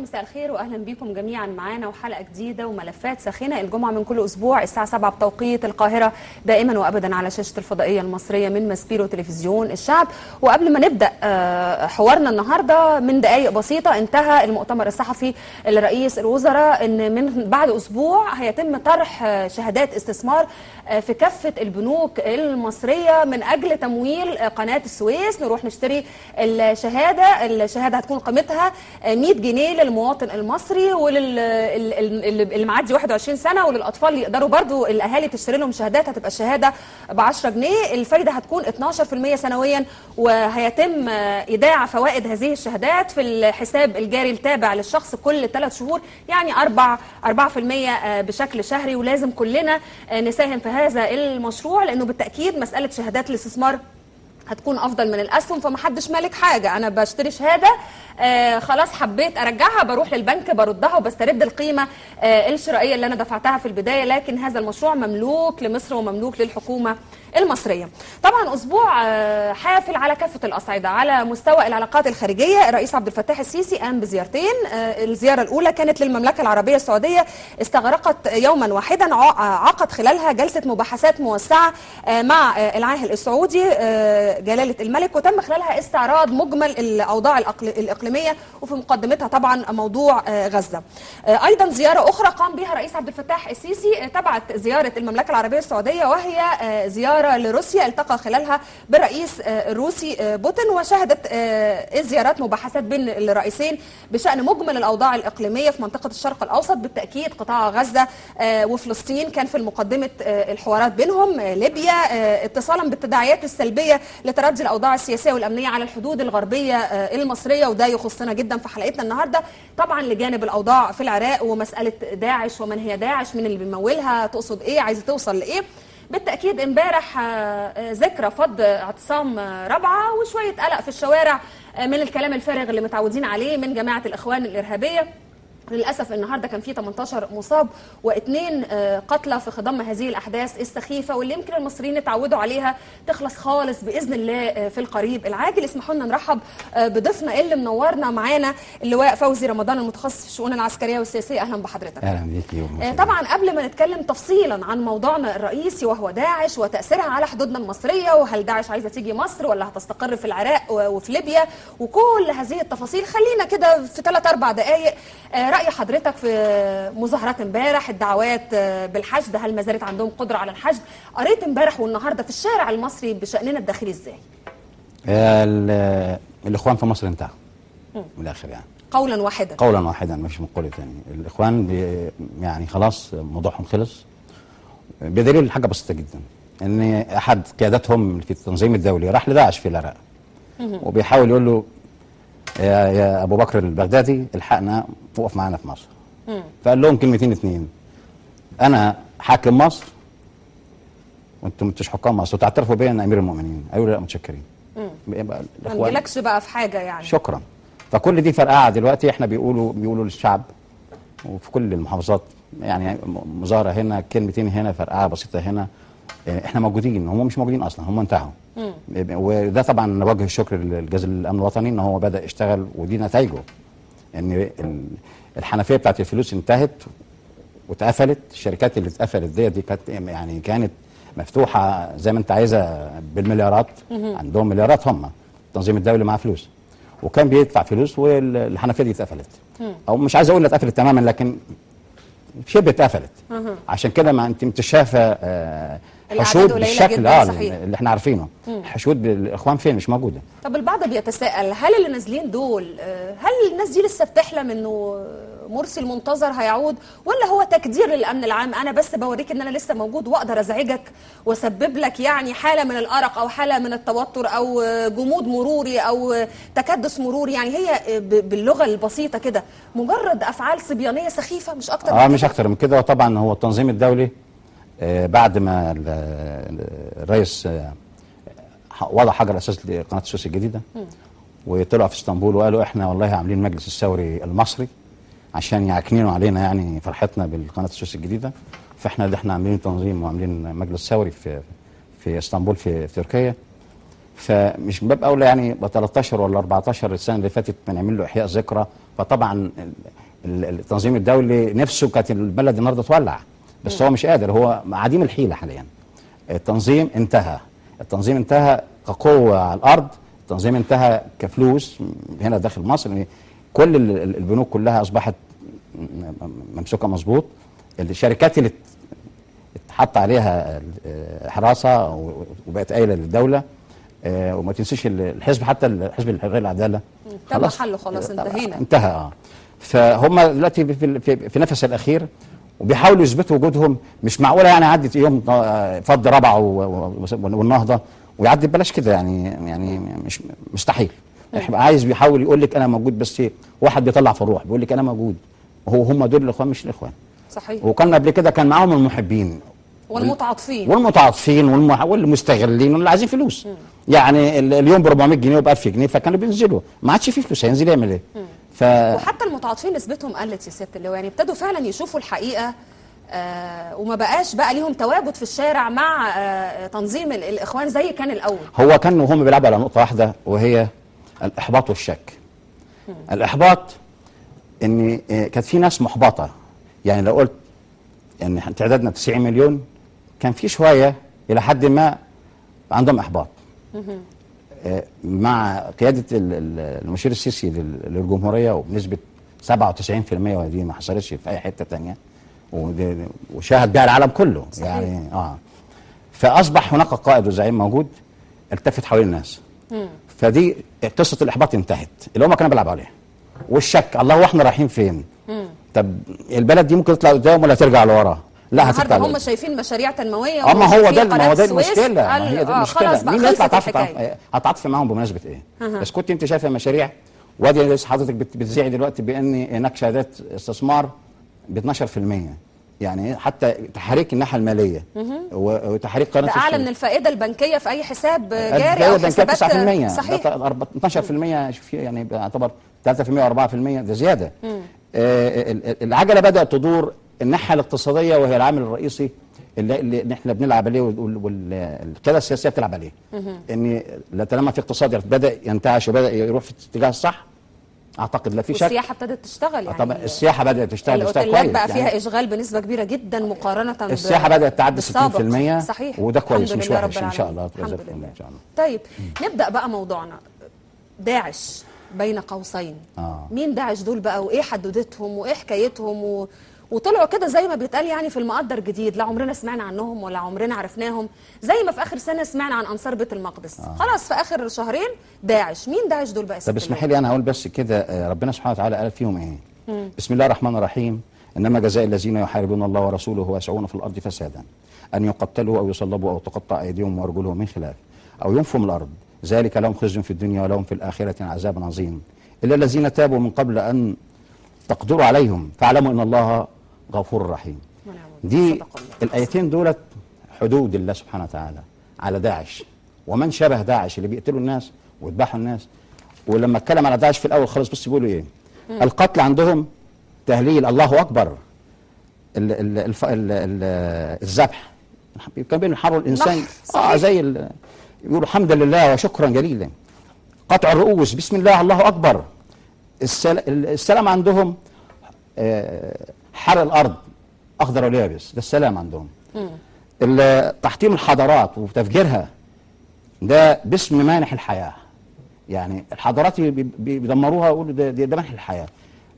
مساء الخير واهلا بكم جميعا معانا وحلقه جديدة وملفات ساخنة الجمعة من كل اسبوع الساعة 7 بتوقيت القاهرة، دائما وابدا على شاشة الفضائية المصرية من ماسبيرو تلفزيون الشعب. وقبل ما نبدا حوارنا النهارده، من دقائق بسيطة انتهى المؤتمر الصحفي لرئيس الوزراء ان من بعد اسبوع هيتم طرح شهادات استثمار في كافة البنوك المصرية من اجل تمويل قناة السويس. نروح نشتري الشهادة، الشهادة هتكون قيمتها 100 جنيه للمواطن المصري وللي معدي 21 سنة، وللاطفال اللي يقدروا برضو الاهالي تشتري لهم شهادات هتبقى الشهادة ب 10 جنيه، الفايدة هتكون 12% سنويا، وهيتم ايداع فوائد هذه الشهادات في الحساب الجاري التابع للشخص كل 3 شهور، يعني 4% بشكل شهري. ولازم كلنا نساهم في هذا المشروع لانه بالتاكيد مسالة شهادات الاستثمار هتكون افضل من الاسهم، فمحدش مالك حاجة. انا بشتري شهادة خلاص حبيت ارجعها بروح للبنك بردها وبسترد القيمة الشرائية اللي انا دفعتها في البداية، لكن هذا المشروع مملوك لمصر ومملوك للحكومة المصرية. طبعا اسبوع حافل على كافة الاصعدة. على مستوى العلاقات الخارجية، الرئيس عبد الفتاح السيسي قام بزيارتين. الزيارة الاولى كانت للمملكة العربية السعودية، استغرقت يوما واحدا، عقد خلالها جلسه مباحثات موسعه مع العاهل السعودي جلاله الملك، وتم خلالها استعراض مجمل الاوضاع الاقليمية وفي مقدمتها طبعا موضوع غزة. ايضا زيارة اخرى قام بها الرئيس عبد الفتاح السيسي تبعت زيارة المملكة العربية السعودية، وهي زيارة لروسيا التقى خلالها بالرئيس الروسي بوتين، وشهدت الزيارات مباحثات بين الرئيسين بشأن مجمل الأوضاع الإقليمية في منطقة الشرق الأوسط. بالتأكيد قطاع غزة وفلسطين كان في مقدمة الحوارات بينهم، ليبيا اتصالا بالتداعيات السلبية لتردي الأوضاع السياسية والأمنية على الحدود الغربية المصرية، وده يخصنا جدا في حلقتنا النهاردة. طبعا لجانب الأوضاع في العراق ومسألة داعش، ومن هي داعش، من اللي بيمولها، تقصد إيه، عايزة توصل لإيه. بالتأكيد امبارح ذكرى فض اعتصام رابعة وشوية قلق في الشوارع من الكلام الفارغ اللي متعودين عليه من جماعة الإخوان الإرهابية. للأسف النهاردة كان في 18 مصاب و2 قتلى في خضم هذه الأحداث السخيفة واللي يمكن المصريين اتعودوا عليها، تخلص خالص بإذن الله في القريب العاجل. اسمحوا لنا نرحب بضيفنا اللي منورنا معانا، اللواء فوزي رمضان المتخصص في الشؤون العسكرية والسياسية. أهلا بحضرتك. أهلا بيك. طبعا قبل ما نتكلم تفصيلا عن موضوعنا الرئيسي وهو داعش وتأثيرها على حدودنا المصرية، وهل داعش عايزة تيجي مصر ولا هتستقر في العراق وفي ليبيا وكل هذه التفاصيل، خلينا كده في 3-4 دقائق رأي حضرتك في مظاهرات امبارح، الدعوات بالحشد، هل ما زالت عندهم قدرة على الحشد؟ قريت امبارح والنهارده في الشارع المصري بشأننا الداخلي ازاي؟ الاخوان في مصر انتهوا من الاخر، يعني قولا واحدا، قولا واحدا، ما فيش مقولة ثانية. الاخوان يعني خلاص موضوعهم خلص، بدليل حاجة بسيطة جدا، ان احد قيادتهم في التنظيم الدولي راح لداعش في العراق وبيحاول يقول له يا ابو بكر البغدادي الحقنا وقف معانا في مصر. فقال لهم كلمتين اتنين، انا حاكم مصر وانتم مش حكام مصر، وتعترفوا بيا ان امير المؤمنين. قالوا لا متشكرين، ما نجيلكش بقى في حاجة يعني، شكرا. فكل دي فرقعه دلوقتي. احنا بيقولوا للشعب وفي كل المحافظات، يعني مظاهره هنا، كلمتين هنا، فرقعه بسيطة هنا، احنا موجودين، هم مش موجودين اصلا، هم انتهوا. وده طبعا نوجه الشكر للجهاز الامن الوطني ان هو بدا يشتغل، ودي نتائجه ان الحنفية بتاعت الفلوس انتهت واتقفلت. الشركات اللي اتقفلت دي كانت يعني كانت مفتوحة زي ما انت عايزه بالمليارات، عندهم مليارات هم، التنظيم الدولي معاه فلوس وكان بيدفع فلوس، والحنفية دي اتقفلت. او مش عايز اقول اتقفلت تماما، لكن شبه اتقفلت. عشان كده ما انت شايفه حشود بالشكل اللي احنا عارفينه. حشود الاخوان فين؟ مش موجودة. طب البعض بيتساءل، هل اللي نازلين دول، هل الناس دي لسه بتحلم انه مرسي المنتظر هيعود، ولا هو تكدير للامن العام؟ انا بس بوريك ان انا لسه موجود واقدر ازعجك واسبب لك يعني حاله من الارق او حاله من التوتر او جمود مروري او تكدس مروري. يعني هي باللغة البسيطة كده مجرد افعال صبيانيه سخيفة، مش اكتر من كده. مش اكتر من كده. وطبعا هو التنظيم الدولي بعد ما الرئيس وضع حجر اساس لقناه السويس الجديدة، وطلعوا في اسطنبول وقالوا احنا والله عاملين مجلس الثوري المصري عشان يعكنينوا علينا يعني فرحتنا بالقناة السويس الجديدة، فاحنا ده احنا عاملين تنظيم وعاملين مجلس ثوري في اسطنبول في تركيا. فمش من باب اولى يعني ب 13 ولا 14 السنة اللي فاتت بنعمل له احياء ذكرى. فطبعا التنظيم الدولي نفسه كانت البلد النهارده تولع، بس هو مش قادر، هو عديم الحيلة حاليا. التنظيم انتهى، التنظيم انتهى كقوة على الارض، التنظيم انتهى كفلوس هنا داخل مصر، يعني كل البنوك كلها اصبحت ممسوكه مظبوط، الشركات اللي اتحط عليها حراسة وبقت قايله للدولة. وما تنسيش الحزب، حتى الحزب الحرية العدالة تم حله خلاص، انتهينا، انتهى. فهم دلوقتي في نفس الاخير وبيحاولوا يثبتوا وجودهم. مش معقولة يعني عدت يوم فض رابعه والنهضه ويعدي ببلاش كده، يعني مش مستحيل. عايز بيحاول يقول لك انا موجود، بس واحد بيطلع في الروح بيقول لك انا موجود، هو هم دول الاخوان مش الاخوان. صحيح. وكان قبل كده كان معاهم المحبين والمتعاطفين والمستغلين واللي عايزين فلوس. يعني اليوم ب 400 جنيه وب 1000 جنيه، فكانوا بينزلوا، ما عادش فيه فلوس، هينزل يعمل ايه؟ وحتى المتعاطفين نسبتهم قلت يا سيادة اللواء، يعني ابتدوا فعلا يشوفوا الحقيقة، وما بقاش بقى ليهم تواجد في الشارع مع تنظيم الاخوان زي كان الاول. هو كانوا هم بيلعبوا على نقطة واحدة وهي الاحباط والشك. الاحباط ان كانت في ناس محبطة، يعني لو قلت ان تعدادنا 90 مليون كان في شوية الى حد ما عندهم احباط. مع قيادة المشير السيسي للجمهورية وبنسبة 97%، ودي ما حصلتش في اي حتة ثانية وشاهد بها العالم كله. صحيح. يعني فاصبح هناك قائد وزعيم موجود التفت حوالين الناس. فدي قصة الاحباط انتهت اللي هم كانوا بيلعبوا عليها. والشك، الله واحنا رايحين فين؟ طب البلد دي ممكن تطلع قدام ولا ترجع لورا؟ لا هتطلع. هم شايفين مشاريع تنموية، اما هو ده، ما هو ده المشكلة، ما هي دي المشكلة. خلاص بقى مين يطلع خلصت. هتعاطف معاهم بمناسبة ايه؟ بس كنت انت شايفه مشاريع، وادي لسه حضرتك بتذيعي دلوقتي بان هناك شهادات استثمار ب 12%، يعني حتى تحريك الناحية المالية وتحريك قناة ده اعلى من الفائدة البنكية في اي حساب جاري او حسابات. 9%. صحيح، 12% شوف يعني يعتبر 3% و4%، ده زيادة. العجلة بدات تدور الناحية الاقتصادية، وهي العامل الرئيسي اللي احنا بنلعب عليه والقيادة السياسية بتلعب عليه. ان طالما في اقتصاد بدا ينتعش وبدا يروح في الاتجاه الصح، اعتقد لا في شك. والسياحة ابتدت تشتغل، يعني طبعا السياحة بدات تشتغل الاوتيلات بقى فيها يعني اشغال بنسبة كبيرة جدا مقارنة السياحة بدات تعدي 60%. صحيح، وده كويس مش وحش ان شاء الله. الحمد لله ان شاء الله. طيب نبدا بقى موضوعنا، داعش بين قوسين. مين داعش دول بقى، وايه حدودتهم وايه حكايتهم وطلعوا كده زي ما بيتقال يعني في المقدر جديد، لا عمرنا سمعنا عنهم ولا عمرنا عرفناهم، زي ما في اخر سنة سمعنا عن انصار بيت المقدس. خلاص في اخر شهرين داعش. مين داعش دول بقى؟ طب اسمحي لي انا هقول بس كده، ربنا سبحانه وتعالى قال فيهم ايه؟ بسم الله الرحمن الرحيم، انما جزاء الذين يحاربون الله ورسوله ويسعون في الارض فسادا ان يقتلوا او يصلبوا او تقطع ايديهم وارجلهم من خلاف او ينفوا من الارض، ذلك لهم خزي في الدنيا ولهم في الاخرة عذاب عظيم، الا الذين تابوا من قبل ان تقدروا عليهم فاعلموا ان الله غفور رحيم. دي الايتين دولت حدود الله سبحانه وتعالى على داعش ومن شبه داعش اللي بيقتلوا الناس ويذبحوا الناس. ولما اتكلم على داعش في الاول خالص بص بيقولوا ايه؟ القتل عندهم تهليل، الله اكبر، الذبح كانوا بينحروا الانسان زي يقولوا الحمد لله وشكرا جليلا، قطع الرؤوس بسم الله الله اكبر، السلام عندهم حرق الارض اخضر واليابس، ده السلام عندهم. تحطيم الحضارات وتفجيرها ده باسم مانح الحياة، يعني الحضارات بيدمروها يقولوا ده مانح الحياة.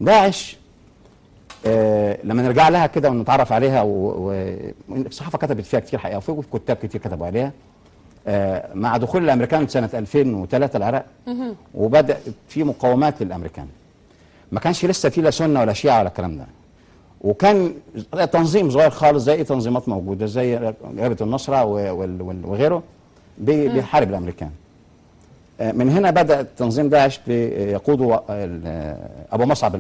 داعش لما نرجع لها كده ونتعرف عليها، والصحافة كتبت فيها كتير حقيقة، وفي كتاب كتير كتبوا عليها. مع دخول الامريكان سنة 2003 العراق، وبدا في مقاومات للامريكان، ما كانش لسه في لا سنة ولا شيعه ولا الكلام ده، وكان تنظيم صغير خالص زي اي تنظيمات موجودة زي جبهة النصرة وغيره بيحارب الامريكان. من هنا بدا تنظيم داعش بيقوده ابو مصعب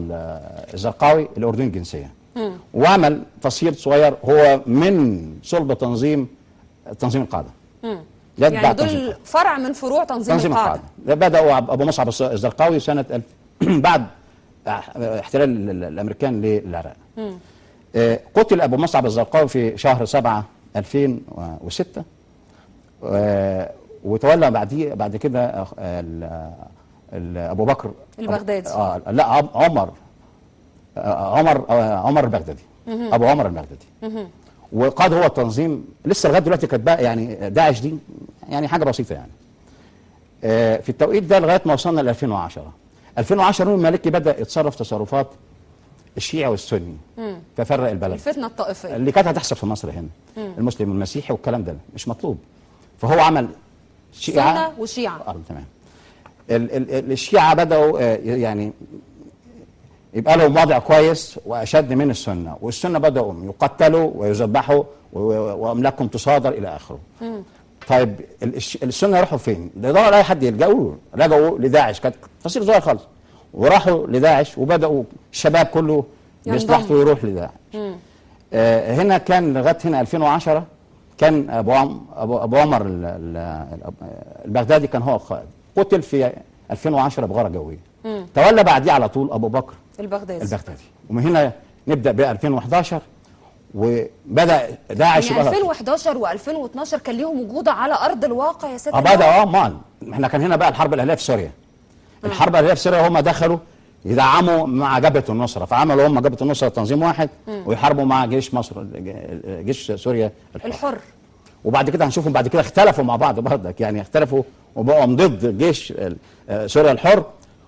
الزرقاوي الاردني الجنسية، وعمل فصيل صغير هو من صلب تنظيم القاعدة. يعني دول فرع من فروع تنظيم القاعدة. بداوا ابو مصعب الزرقاوي سنة بعد احتلال الامريكان للعراق. قتل ابو مصعب الزرقاوي في شهر 7 2006، وتولى بعد كده ابو بكر البغدادي. لا عمر عمر البغدادي، ابو عمر البغدادي. وقاد هو التنظيم لسه لغاية دلوقتي. كانت بقى يعني داعش دي يعني حاجة بسيطة يعني. في التوقيت ده لغاية ما وصلنا ل 2010. 2010 نور المالكي بدا يتصرف تصرفات الشيعي والسني، ففرق البلد. الفتنة الطائفية اللي كانت هتحصل في مصر هنا، المسلم والمسيحي والكلام ده مش مطلوب. فهو عمل شيعة سنة وشيعة. تمام. الشيعة بدأوا يعني يبقى لهم وضع كويس وأشد من السنة، والسنة بدأوا يقتلوا ويذبحوا وأملاكهم تصادر إلى آخره. طيب السنة راحوا فين؟ ده يدوروا على أي حد يلجأوا له، لجأوا لداعش، كانت فصيل صغير خالص، وراحوا لداعش وبدأوا الشباب كله بمصلحته يروح لداعش. هنا كان لغاية هنا 2010 كان أبو عمر البغدادي كان هو القائد، قتل في 2010 بغارة جوية. تولى بعديه على طول أبو بكر البغدادي. ومن هنا نبدأ ب 2011 وبدأ داعش. يعني 2011 و2012 كان ليهم وجود على أرض الواقع يا سيادة؟ بدأ مال احنا كان هنا بقى الحرب الأهلية في سوريا. الحرب الأهلية في سوريا هم دخلوا يدعموا مع جبهة النصرة، فعملوا هم جبهة النصرة تنظيم واحد ويحاربوا مع جيش مصر، جيش سوريا الحر. وبعد كده هنشوفهم بعد كده اختلفوا مع بعض برضك، يعني اختلفوا وبقوا ضد جيش سوريا الحر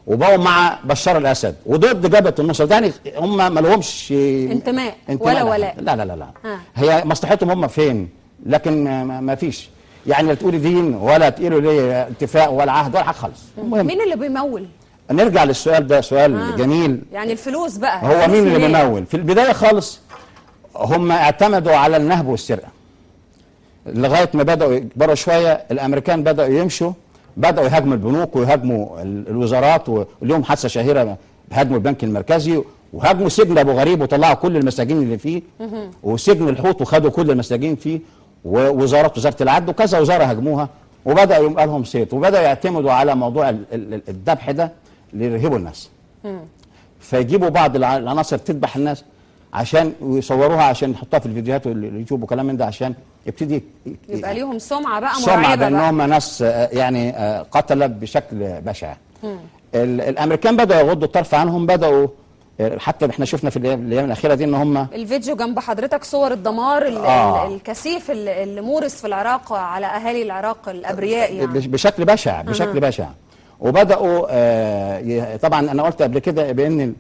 وبقوا مع بشار الاسد وضد جبهة النصرة. يعني هم ما لهمش انتماء ولا ولاء. لا لا لا لا. هي مصلحتهم هم فين، لكن ما فيش يعني لا تقولي دين ولا تقولوا لي اتفاق ولا عهد ولا حاجة خالص. المهم مين اللي بيمول؟ نرجع للسؤال ده، سؤال جميل. يعني الفلوس بقى هو مين اللي بيمول؟ في البداية خالص هم اعتمدوا على النهب والسرقة لغاية ما بداوا يكبروا شوية. الامريكان بداوا يمشوا، بداوا يهاجموا البنوك ويهاجموا الوزارات، واليوم حادثه شهيرة هاجموا البنك المركزي وهاجموا سجن ابو غريب وطلعوا كل المساجين اللي فيه، وسجن الحوت وخدوا كل المساجين فيه، ووزارات وزارة العدل وكذا وزارة هاجموها، وبداوا يبقى لهم صيت، وبداوا يعتمدوا على موضوع الذبح ده ليرهبوا الناس. فيجيبوا بعض العناصر تذبح الناس عشان ويصوروها عشان يحطوها في الفيديوهات واليوتيوب وكلام من ده، عشان يبتدي يبقى ليهم سمعه بقى مرعبة، سمعه بانهم ناس يعني قتله بشكل بشع. الامريكان بداوا يغضوا الطرف عنهم، بداوا حتى احنا شفنا في الايام الاخيرة دي ان هم الفيديو جنب حضرتك صور الدمار الكثيف اللي مورس في العراق على اهالي العراق الابرياء، يعني بشكل بشع، بشكل بشع. وبداوا طبعا انا قلت قبل كده بان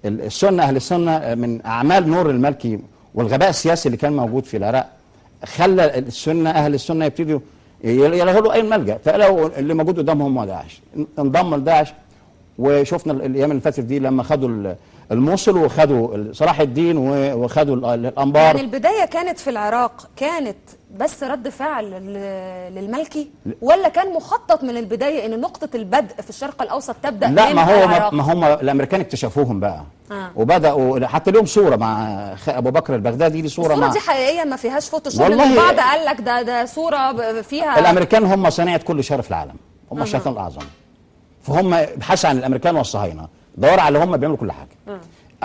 السنة، اهل السنة، من اعمال نور المالكي والغباء السياسي اللي كان موجود في العراق خلى السنة، اهل السنة يبتدوا يلاقوا اي ملجا، فلقوا اللي موجود قدامهم هو داعش، انضم لداعش. وشفنا الايام اللي فاتت دي لما خدوا الموصل وخدوا صلاح الدين وخدوا الانبار. يعني البداية كانت في العراق كانت بس رد فعل للمالكي، ولا كان مخطط من البداية ان نقطة البدء في الشرق الاوسط تبدا؟ لا، ما هو ما هم الامريكان اكتشفوهم بقى وبداوا حتى لهم صوره مع ابو بكر البغدادي، دي صوره، الصورة دي حقيقية ما فيهاش فوتوشوب؟ والله البعض قال لك ده صوره فيها. الامريكان هم صنيعه كل شر في العالم، هم الشيطان الاعظم، فهم بحثوا عن الامريكان والصهاينه، دوروا على اللي هم بيعملوا كل حاجة.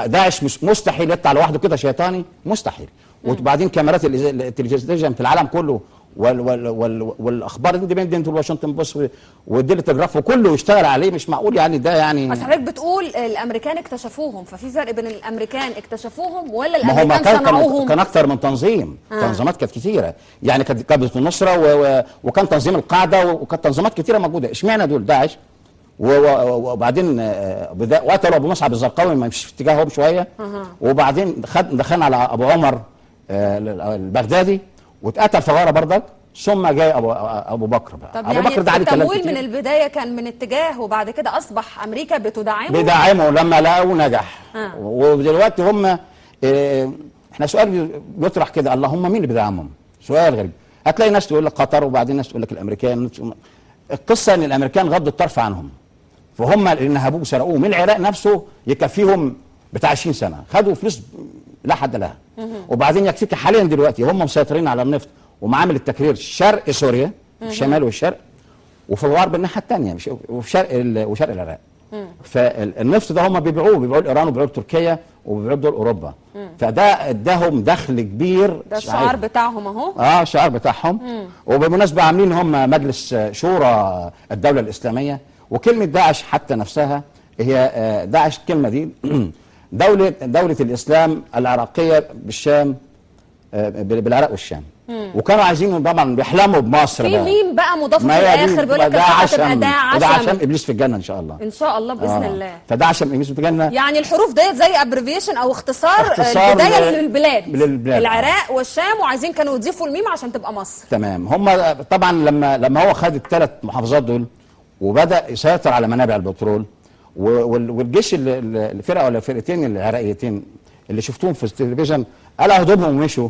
داعش مش مستحيل يطلع لوحده كده شيطاني، مستحيل. وبعدين كاميرات التلفزيون في العالم كله والاخبار الاندبندنت والواشنطن بوست والديلي تلجراف وكله يشتغل عليه، مش معقول يعني ده يعني. بس حضرتك بتقول الامريكان اكتشفوهم، ففي فرق بين الامريكان اكتشفوهم ولا الامريكان صنعوهم؟ كان اكتر من تنظيم، تنظيمات كانت كتيرة يعني، كانت جبهة النصرة وكان تنظيم القاعدة وكانت تنظيمات كتيرة موجودة. اشمعنى دول داعش؟ وبعدين وقتلوا ابو مصعب الزرقاوي، ما مش في اتجاههم شوية. وبعدين دخلنا على ابو عمر البغدادي واتقتل في غارة بردك، ثم جاي ابو بكر بقى. طب ابو يعني بكر ده عليه كلام التمويل كتير. من البداية كان من اتجاه، وبعد كده اصبح امريكا بتدعمه، بيدعمه لما لقوا نجح. ودلوقتي هم احنا سؤال بيطرح كده، اللهم مين اللي بيدعمهم؟ سؤال غريب. هتلاقي ناس تقول لك قطر، وبعدين ناس تقول لك الامريكان. القصة ان الامريكان غضوا الطرف عنهم، فهم اللي نهبوه وسرقوه من العراق نفسه يكفيهم بتاع 20 سنة، خدوا فلوس لا حد لها. وبعدين يكفيك حاليا دلوقتي هم مسيطرين على النفط ومعامل التكرير شرق سوريا، الشمال والشرق، وفي الغرب الناحية الثانية، وفي شرق وشرق العراق. فالنفط ده هم بيبيعوه لايران وبيبيعوه لتركيا، وبيبيعوه بدول اوروبا. فده اداهم دخل كبير. ده الشعار بتاعهم اهو. الشعار بتاعهم. وبالمناسبة عاملين هم مجلس شورى الدولة الاسلامية. وكلمه داعش حتى نفسها هي داعش، الكلمة دي دولة الاسلام العراقية بالشام، بالعراق والشام. وكانوا عايزين طبعا بيحلموا بمصر. في ميم بقى مضافة في الاخر، بيقول لك ده عشان ابليس في الجنة ان شاء الله. ان شاء الله باذن الله. فده عشان ابليس في الجنة، يعني الحروف ديت زي abbreviation او اختصار البداية للبلاد العراق والشام، وعايزين كانوا يضيفوا الميم عشان تبقى مصر. تمام. هم طبعا لما هو خد الثلاث محافظات دول وبدا يسيطر على منابع البترول والجيش الفرقة ولا الفرقتين العراقيتين اللي شفتوهم في التلفزيون قالوا هدومهم ومشوا،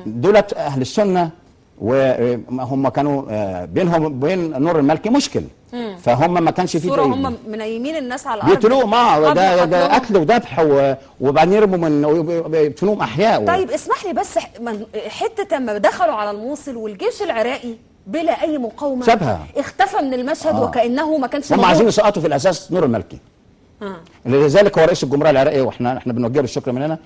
دولت اهل السنة، وهم كانوا بينهم وبين نور المالكي مشكل. فهم ما كانش فيه صوره، هم منيمين الناس على الارض بيقتلوه، ما ده قتل وذبح، وبعدين يرموا من ويدفنوهم احياء. طيب اسمح لي بس، حتة لما دخلوا على الموصل والجيش العراقي بلا اي مقاومة سابها، اختفى من المشهد وكانه ما كانش. هم عايزين يسقطوا في الاساس نور المالكي. لذلك هو رئيس الجمهورية العراقي، واحنا بنوجه له الشكر من هنا،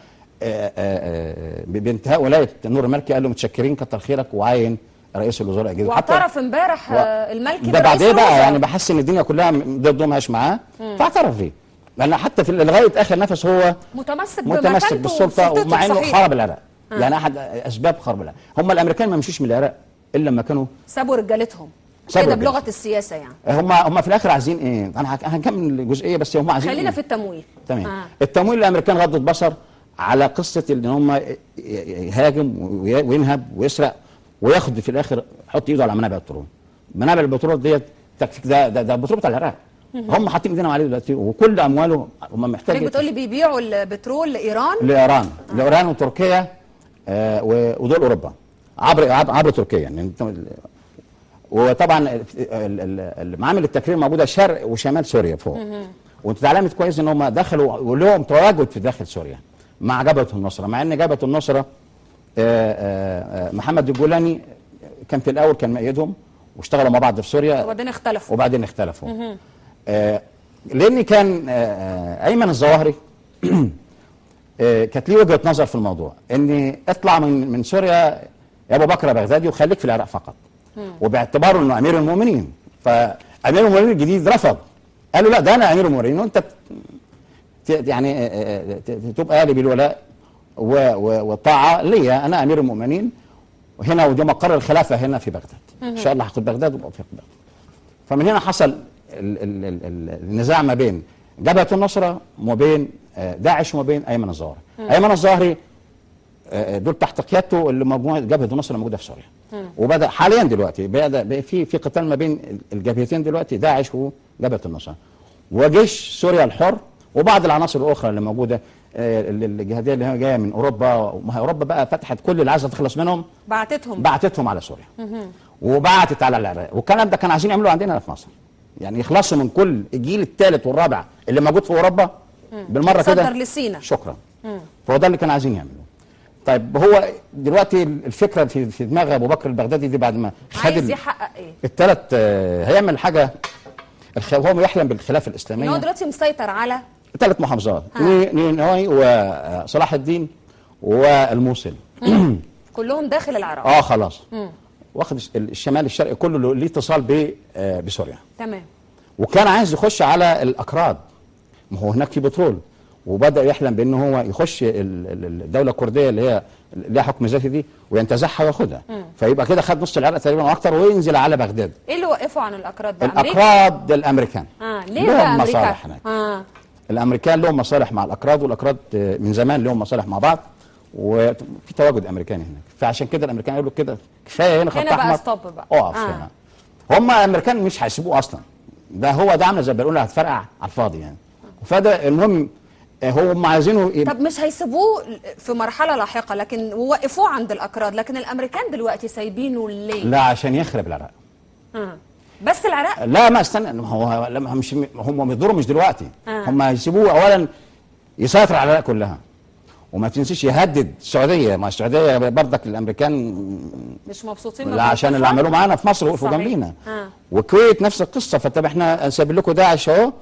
بانتهاء ولاية نور المالكي قال له متشكرين كتر خيرك، وعين رئيس الوزراء الجديد. واعترف امبارح المالكي ده بعدين بقى، يعني بحس ان الدنيا كلها ضده ماش معاه، فاعترف فيه، لان حتى في لغاية اخر نفس هو متمسك بالسلطة، ومع انه خرب العراق. يعني احد اسباب خرب العراق، هم الامريكان ما مشوش من العراق الا لما كانوا سابوا رجالتهم كده بلغه السياسة. يعني هم في الاخر عايزين ايه؟ انا هنكمل الجزئية، بس هم عايزين خلينا في التمويل. تمام. التمويل الامريكان غضت بصر على قصة ان هم يهاجم وينهب ويسرق وياخد في الاخر، يحط ايده على منابع البترول. منابع البترول ديت تكفيك، ده البترول بتاع العراق، هم حاطين ايدينا عليه دلوقتي، وكل امواله هم محتاجين. بتقول لي بيبيعوا البترول لايران؟ لايران، لايران وتركيا ودول اوروبا عبر تركيا يعني. وطبعا معامل التكرير موجودة شرق وشمال سوريا فوق. وانت اتعلمت كويس ان هم دخلوا ولهم تواجد في داخل سوريا مع جبهة النصرة، مع ان جبهة النصرة محمد الجولاني كان في الاول كان مأيدهم واشتغلوا مع بعض في سوريا، وبعدين اختلفوا. لان كان ايمن الظواهري كانت ليه وجهة نظر في الموضوع، ان اطلع من سوريا يا ابو بكر بغدادي وخليك في العراق فقط. وباعتباره انه امير المؤمنين، فامير المؤمنين الجديد رفض، قال له لا ده انا امير المؤمنين وانت يعني تبقى لي بالولاء والطاعة ليا، انا امير المؤمنين هنا، ودي مقر الخلافة هنا في بغداد، ان شاء الله هاخد بغداد وابقى في بغداد. فمن هنا حصل النزاع ما بين جبهة النصرة وما بين داعش وما بين ايمن الظواهري. ايمن الظواهري دول تحت قيادته اللي مجموعة جبهة النصرة موجودة في سوريا. وبدا حاليا دلوقتي بدا في قتال ما بين الجبهتين دلوقتي، داعش وجبهه النصرة وجيش سوريا الحر وبعض العناصر الاخرى اللي موجودة الجهادية اللي هي جاية من اوروبا. وما هي اوروبا بقى فتحت كل اللي عايزه تخلص منهم، بعتتهم على سوريا وبعتت على العراق. والكلام ده كان عايزين يعملوه عندنا في مصر، يعني يخلصوا من كل الجيل الثالث والرابع اللي موجود في اوروبا بالمرة كده، صدر لسينا. شكرا. فهو ده اللي كان عايزين يعملوه. طيب هو دلوقتي الفكرة في دماغ ابو بكر البغدادي دي بعد ما خد عايز يحقق ايه؟ الثلاث، هيعمل حاجة. هو يحلم بالخلافة الاسلامية. هو دلوقتي مسيطر على ثلاث محافظات، نينوى وصلاح الدين والموصل. كلهم داخل العراق. خلاص. واخد الشمال الشرقي كله ليه اتصال بسوريا. تمام. وكان عايز يخش على الاكراد، ما هو هناك في بترول، وبدا يحلم بان هو يخش الدولة الكردية اللي هي ليها حكم ذاتي دي وينتزعها وياخدها. فيبقى كده خد نص العراق تقريبا واكتر، وينزل على بغداد. ايه اللي وقفوا عن الاكراد ده؟ الاكراد الامريكان. ليه بقى امريكا؟ مصالح هناك. الامريكان لهم مصالح مع الاكراد، والاكراد من زمان لهم مصالح مع بعض، وفي تواجد امريكاني هناك. فعشان كده الامريكان قالوا كده كفاية هنا، خط احمر، هنا بقى stop بقى، اقف هنا. هم الامريكان مش هيسيبوه اصلا، ده هو ده عامله زي بالونه هتفرقع على الفاضي يعني. فده المهم هم عايزينه. طب مش هيسيبوه في مرحلة لاحقة، لكن وقفوه عند الاكراد، لكن الامريكان دلوقتي سايبينه ليه؟ لا عشان يخرب العراق. بس العراق؟ لا ما استنى، هو مش هم بيضروا مش دلوقتي. هم هيسيبوه اولا يسيطر على العراق كلها، وما تنسيش يهدد السعودية، ما السعودية برضك الامريكان مش مبسوطين عشان اللي عملوه معانا في مصر وقفوا جنبينا. والكويت نفس القصة. فطب احنا سايبين لكم داعش اهو،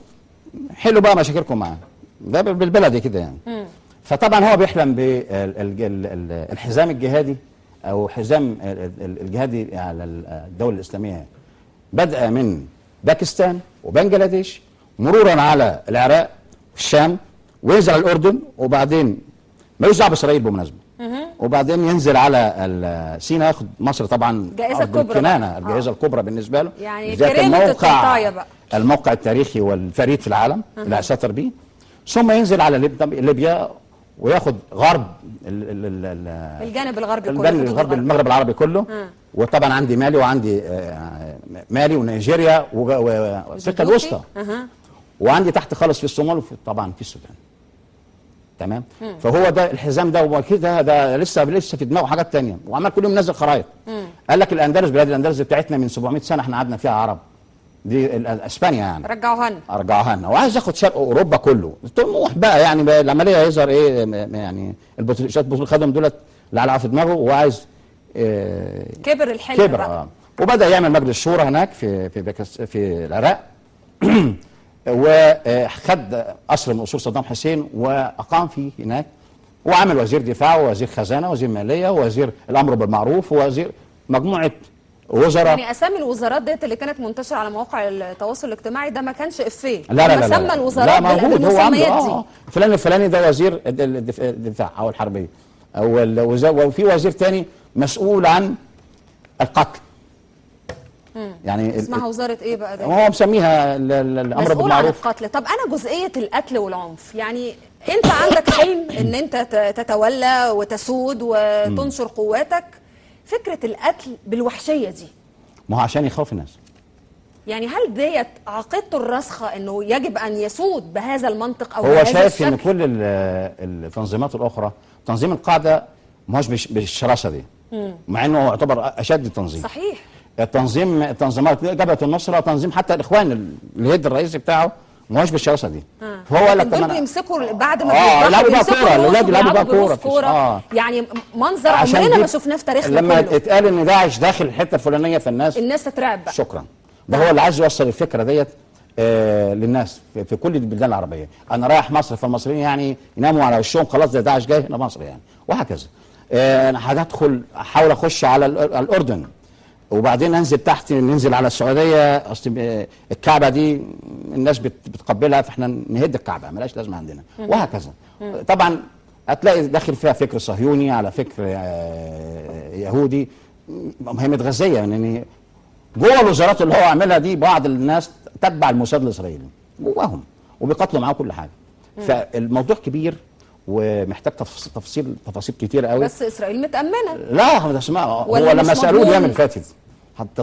حلوا بقى مشاكلكم معاه، ده بالبلدي كده يعني. فطبعا هو بيحلم بالحزام الجهادي او حزام الجهادي على الدولة الاسلامية، بدء من باكستان وبنجلاديش مرورا على العراق والشام، وينزل على الاردن، وبعدين ملوش دعوه باسرائيل بالمناسبة، وبعدين ينزل على سيناء، ياخد مصر طبعا الجائزة الكبرى، الجائزة الكبرى بالنسبة له، يعني كريمة التورتايه بقى، الموقع التاريخي والفريد في العالم اللي هيسيطر بيه. ثم ينزل على ليبيا وياخد غرب الجانب الغربي كله، الغرب المغرب العربي كله. وطبعا عندي مالي، وعندي مالي ونيجيريا وافريقيا الوسطى، وعندي تحت خالص في الصومال، وطبعا في السودان. تمام. فهو ده الحزام ده، وكده ده لسه في دماغه حاجات ثانية، وعمال كل يوم ينزل خرايط. قال لك الاندلس، بلاد الاندلس بتاعتنا من 700 سنة احنا قعدنا فيها عرب، دي اسبانيا يعني، رجعوها لنا، رجعوها لنا. وعايز ياخد شرق اوروبا كله، طموح بقى يعني. العملية هيظهر ايه يعني، البطولات الخدم دولت اللي في دماغه، وعايز كبر الحلم كبر بقى. وبدا يعمل مجلس شورى هناك في في في العراق، وخد قصر من قصور صدام حسين واقام فيه هناك، وعمل وزير دفاع ووزير خزانه ووزير ماليه ووزير الامر بالمعروف ووزير مجموعة وزراء. يعني اسامي الوزارات ديت اللي كانت منتشرة على مواقع التواصل الاجتماعي ده ما كانش افيه، لا لا لا، سمى الوزارات لا موجود، هو عنده فلان الفلاني ده وزير الدفاع او الحربية او وفي وزير تاني مسؤول عن القتل. يعني اسمها وزارة ايه بقى ده؟ هو مسميها الامر بالمعروف، مسؤول عن القتل. طب انا جزئية القتل والعنف، يعني انت عندك حلم ان انت تتولى وتسود وتنشر قواتك، فكرة القتل بالوحشية دي ما هو عشان يخوف الناس. يعني هل ديت عقيدته الراسخة انه يجب ان يسود بهذا المنطق او هو بهذا شايف الشكل؟ ان كل التنظيمات الاخرى، تنظيم القاعدة ما هوش بالشراسة دي، مع انه يعتبر اشد تنظيم. صحيح. التنظيمات جبهة النصرة، تنظيم حتى الاخوان الهيد الرئيسي بتاعه ما هوش بالشراسة دي. فهو قال لك دول بيمسكوا بعد ما بيلعبوا بقى كورة، الاولاد بيلعبوا بقى كورة، يعني منظر عمرنا ما شفناه في تاريخنا لما اتقال ان داعش داخل الحتة الفلانية، فالناس تترعب بقى. شكرا. ده هو اللي عايز يوصل الفكرة ديت للناس في كل البلدان العربية. انا رايح مصر، فالمصريين يعني يناموا على وشهم، خلاص ده داعش جاي هنا مصر يعني، وهكذا. انا هدخل احاول اخش على الاردن، وبعدين انزل تحت، ننزل على السعودية، اصل الكعبة دي الناس بتقبلها، فاحنا نهد الكعبة مالهاش لازمه عندنا، وهكذا. طبعا هتلاقي داخل فيها فكر صهيوني على فكر يهودي، هي متغذيه يعني جوه الوزارات اللي هو عاملها دي. بعض الناس تتبع الموساد الاسرائيلي جواهم وبيقاتلوا معاه كل حاجة. فالموضوع كبير ومحتاج تفاصيل كتير قوي. بس اسرائيل متامنه. لا هو لما سالوه اليوم اللي فاتت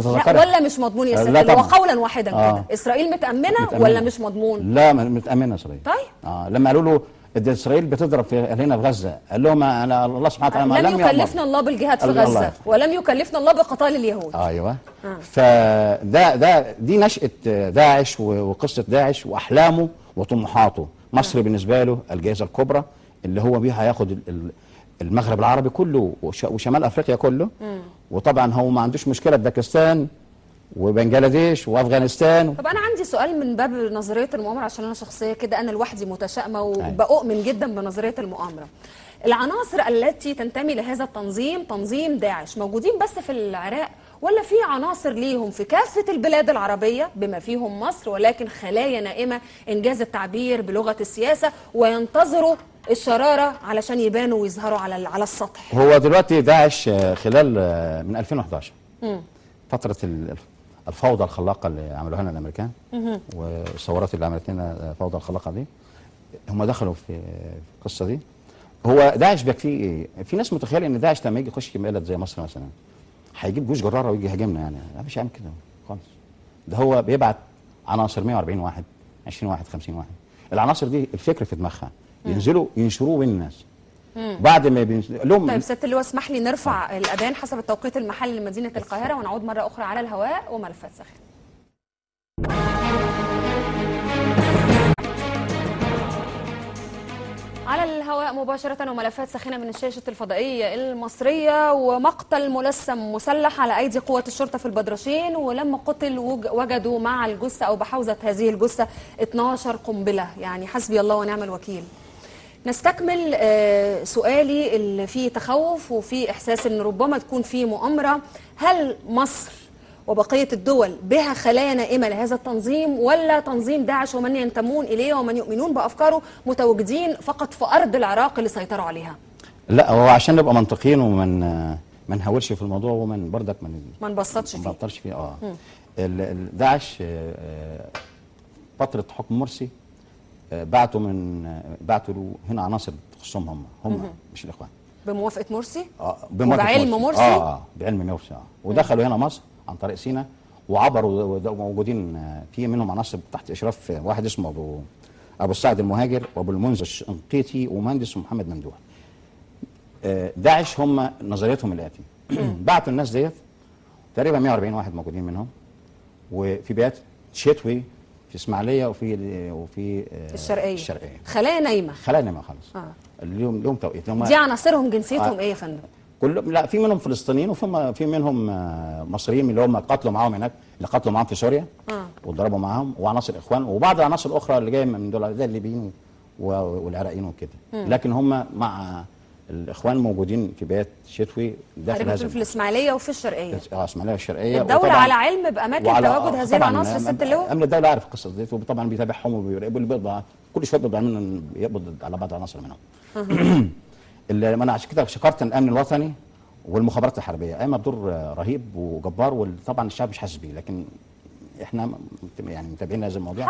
لا ولا مش مضمون يا سيدي، وقولا واحدا كده، اسرائيل متامنه ولا مش مضمون؟ لا متامنه اسرائيل. طيب لما قالوا له ده اسرائيل بتضرب في اهلنا في غزة، قال لهم انا الله سبحانه وتعالى لم يكلفنا الله بالجهاد في غزة، ولم يكلفنا الله بقتال اليهود. ايوه. فده ده دي نشأة داعش وقصة داعش واحلامه وطموحاته. مصر بالنسبة له الجائزة الكبرى اللي هو بيها هياخد المغرب العربي كله وشمال افريقيا كله. وطبعا هو ما عندوش مشكلة بباكستان وبنجلاديش وافغانستان. طب انا عندي سؤال من باب نظرية المؤامرة، عشان انا شخصية كده انا لوحدي متشائمه وبؤمن جدا بنظرية المؤامرة. العناصر التي تنتمي لهذا التنظيم، تنظيم داعش، موجودين بس في العراق ولا في عناصر ليهم في كافة البلاد العربية بما فيهم مصر، ولكن خلايا نائمة انجاز التعبير بلغه السياسة، وينتظروا الشرارة علشان يبانوا ويظهروا على السطح؟ هو دلوقتي داعش خلال من 2011 فترة الفوضى الخلاقه اللي عملوها لنا الامريكان والثورات اللي عملت لنا الفوضى الخلاقه دي، هم دخلوا في القصة دي. هو داعش بيكفيه ايه؟ في ناس متخيله ان داعش لما يجي يخش بلد زي مصر مثلا هيجيب جيوش جراره ويجي يهاجمنا، يعني لا مش هيعمل كده خالص. ده هو بيبعت عناصر 140 واحد، 20 واحد، 50 واحد. العناصر دي الفكر في دماغها، ينزلوا ينشروه بين الناس. بعد ما لهم. طيب سيادة اللواء اسمح لي نرفع الاذان حسب التوقيت المحلي لمدينة القاهرة، ونعود مرة اخرى على الهواء وملفات ساخنة. على الهواء مباشرة وملفات ساخنة من الشاشة الفضائية المصرية. ومقتل ملثم مسلح على أيدي قوات الشرطة في البدرشين، ولما قتل وجدوا مع الجثة أو بحوزة هذه الجثة 12 قنبلة، يعني حسبي الله ونعم الوكيل. نستكمل سؤالي اللي فيه تخوف وفيه إحساس أن ربما تكون فيه مؤامرة. هل مصر وبقية الدول بها خلايا نائمة لهذا التنظيم، ولا تنظيم داعش ومن ينتمون إليه ومن يؤمنون بأفكاره متواجدين فقط في أرض العراق اللي سيطروا عليها؟ لا، هو عشان نبقى منطقيين ومن ما نهولش في الموضوع ومن بردك ما نبسطش فيه. ما نبسطش فيه. داعش فترة حكم مرسي بعتوا له هنا عناصر تخصهم هم مش الاخوان. بموافقة مرسي؟ بموافقة وبعلم مرسي؟ بعلم مرسي. ودخلوا هنا مصر عن طريق سينا وعبروا، موجودين في منهم عناصر تحت اشراف واحد اسمه ابو السعد المهاجر وابو المنذر الشنقيطي ومهندس محمد ممدوح. داعش هم نظريتهم الاتي. بعتوا الناس ديت تقريبا 140 واحد موجودين منهم، وفي بيات شتوي في اسماعيليه وفي الشرقية. خلايا نايمة. خلايا نايمة خالص. اليوم لهم توقيت. دي عناصرهم جنسيتهم ايه يا فندم؟ كلهم، لا، في منهم فلسطينيين وفي منهم مصريين اللي هم قتلوا معاهم هناك، اللي قتلوا معاهم في سوريا وضربوا معاهم، وعناصر اخوان وبعض العناصر الاخرى اللي جاية من دول زي الليبيين والعراقيين وكده. لكن هم مع الاخوان موجودين في بيات شتوي داخل هذا في الاسماعيلية وفي الشرقية. الاسماعيلية والشرقية. الدولة على علم باماكن تواجد هذه العناصر الست اللواء؟ امن الدولة عارف القصة دي، وطبعا بيتابعهم وبيراقبوا، اللي كل شوية بيبقى منهم يقبض على بعض العناصر منهم. اللي انا عشان كده شكرت الامن الوطني والمخابرات الحربية، قايمة بدور رهيب وجبار، وطبعا الشعب مش حاسس بيه، لكن احنا يعني متابعين هذا الموضوع.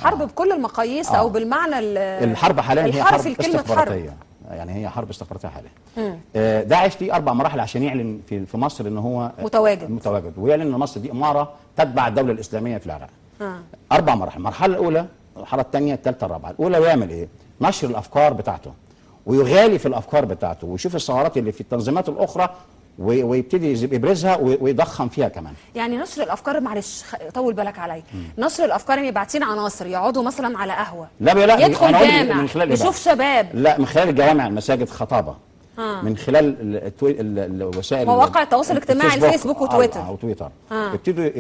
حرب بكل المقاييس او بالمعنى الحرب حاليا هي حرب استخباراتية، يعني هي حرب استخباراتية حاليا. داعش دي 4 مراحل عشان يعلن في مصر ان هو متواجد، ويعلن ان مصر دي اماره تتبع الدولة الاسلامية في العراق. 4 مراحل، المرحلة الاولى، المرحلة الثانية، الثالثة، الرابعة. الاولى بيعمل ايه؟ نشر الافكار بتاعته ويغالي في الافكار بتاعته ويشوف الثغرات اللي في التنظيمات الاخرى ويبتدي يبرزها ويضخم فيها كمان. يعني نشر الافكار، معلش طول بالك عليا، نشر الافكار يعني باعتين عناصر يقعدوا مثلا على قهوة، لا يدخل جامع يشوف شباب، لا، من خلال الجوامع، المساجد، خطابه، من خلال الوسائل مواقع التواصل الاجتماعي، الفيسبوك وتويتر. وتويتر. يبتدوا